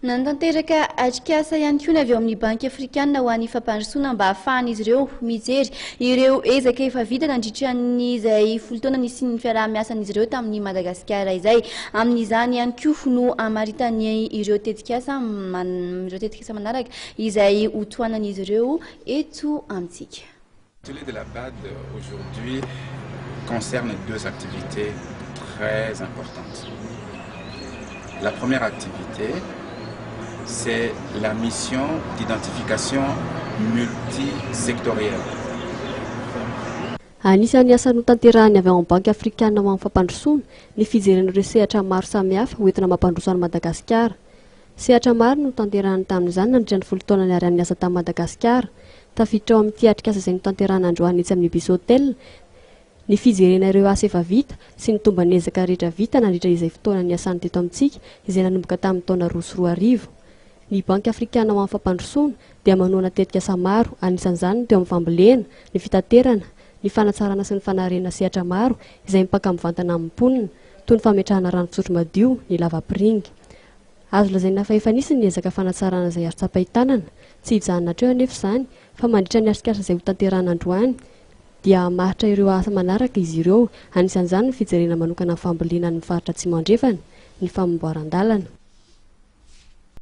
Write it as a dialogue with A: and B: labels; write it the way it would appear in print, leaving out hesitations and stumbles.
A: Nanatanteraka atrikasa ihany koa ny avy ao amin'ny Banky Afrikanina ho an'ny Fampandrosoana mba hahafahan'izy ireo mijery ireo ezaka efa vita nandritra ny izay 10 taona nisian'ny fiaraha-miasan'izy ireo tamin'i Madagasikara izay. Amin'izany ihany koa no hamaritany ireo tetikasa ireo tetikasa manaraka izay hotohanan'izy ireo eto amintsika.
B: L'atelier de la BAD aujourd'hui concerne deux activités très importantes. La première activité, c'est la mission d'identification multisectorielle.
C: Anisan'ny asa notanterahany avy ao amin'ny Banky Afrikanina ho amin'ny Fampandrosoana ny fijerena ireo sehatra maro samihafa hoentina mampandroso an'i Madagasikara. Sehatra maro no notanterahany tamin'izany nandritra ny 10 taona niarahany niasa tamin'i Madagasikara. Tafiditra ao amin'ity atrikasa izay notanterahana androany etsy amin'ny Ibis Hotel ny fijerena ireo asa efa vita sy ny tomban'ezaka rehetra vita nandritra izay fotoana niasany teto amintsika izay nanomboka tamin'ny taona 2002. Ny Banky Afrikanina ho amin'ny Fampandrosoana dia manohana tetikasa maro, anisan'izany ny teo amin'ny fambolena, ny fitaterana, ny fanatsarana sy ny fanarenana sehatra maro izay mipaka mivantana amin'ny mponina, toy ny fametrahana rano fisotro madio, ny lavapiringa. Azo lazaina fa efa nisy ny ezaka fanatsarana izay azo tsapain-tanana. Tsy hijanona hatreo anefa izany, fa mandritra ny atrikasa izay hotanterahana androany dia hamaritra ireo asa manaraka izy ireo, anisan'izany ny fijerena manokana ny fambolena any amin'ny faritra Atsimo Andrefana, ny famboaran-dalana.